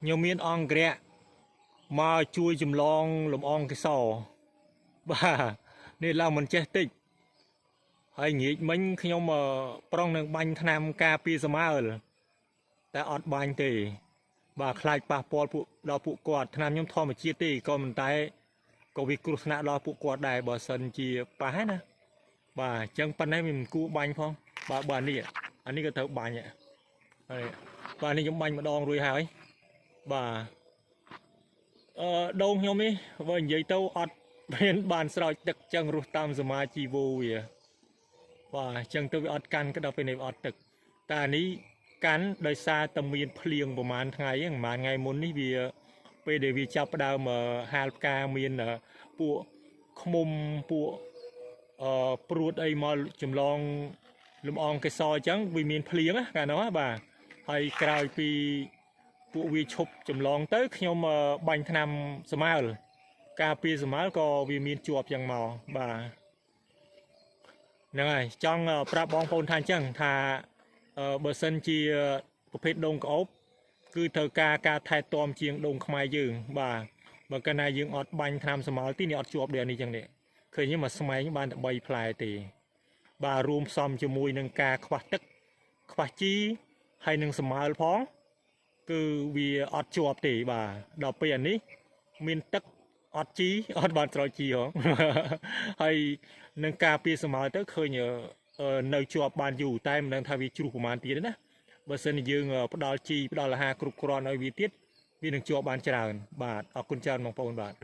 ខ្ញុំមានអង្គរៈមកជួយចម្លងលំអងកេសរបាទនេះឡើងមិនចេះតិចហើយងាកមិញខ្ញុំប្រុងនឹងបាញ់ថ្នាំការពារស្មើលតែអត់បាញ់ទេ បាទខ្លាចប៉ះពាល់ពួកដល់ពួកគាត់ថ្នាំខ្ញុំធម្មជាតិទេក៏មិនតែក៏វាគ្រោះថ្នាក់ដល់ពួកគាត់ដែរបើសិនជាប៉ះណាបាទអញ្ចឹងប៉ុណ្ណេះវាមិនគួរបាញ់ផងបាទបាទនេះអានេះក៏ត្រូវបាញ់ហើយបាទនេះខ្ញុំបាញ់ម្ដងរួចហើយបាទអឺដូងខ្ញុំនេះបើនិយាយទៅអត់មានបានស្រោចទឹកចឹងរស់តាមសមាជីវោវាបាទអញ្ចឹងទៅវាអត់កាន់ក្តៅពេលនេះអត់ទឹកតែអានេះកាន់ដោយសារតែមានភ្លៀងប្រហែលថ្ងៃហ្នឹងប្រហែលថ្ងៃមុននេះវាពេលដែលវាចាប់ផ្ដើមហាលផ្កាមានពួកឃ្មុំពួកព្រួតអីមកចម្លងលំអងកេសរអញ្ចឹងវាមានភ្លៀងណាកាលនោះបាទហើយក្រោយពីពួកវាឈប់ចម្លងទៅខ្ញុំបាញ់ថ្នាំស្មើលការពារស្មើលក៏វាមានជាប់យ៉ាងមកបាទហ្នឹងហើយចង់ប្រាប់បងប្អូនថាអញ្ចឹងថាបើសិនជាប្រភេទដូងក្អូបគឺត្រូវការការថែទាំជាងដូងខ្មែរយើងបាទបើកាលណាយើងអត់បាញ់ថ្នាំស្មើលទីនេះអត់ជាប់ដូចនេះចឹងនេះឃើញមកស្មែងបានតែ3ផ្លែទេបាទរួមផ្សំជាមួយនឹងការខ្វះទឹកខ្វះជីហើយនឹងស្មើលផងគឺវាអត់ជាប់ទេបាទដល់ពេលអានេះមានទឹកអត់ជីអត់បានស្រោចជីហងហើយនឹងការពារស្មើលទៅឃើញនៅជាប់បានយូរតែមិនដឹងថាវាជ្រុះប្រហែលទៀតទេណាបើសិនជាយើងផ្ដល់ជីផ្ដល់អាហារគ្រប់គ្រាន់ឲ្យវាទៀតវានឹងជាប់បានច្រើនបាទអរគុណច្រើនបងប្អូនបាទ។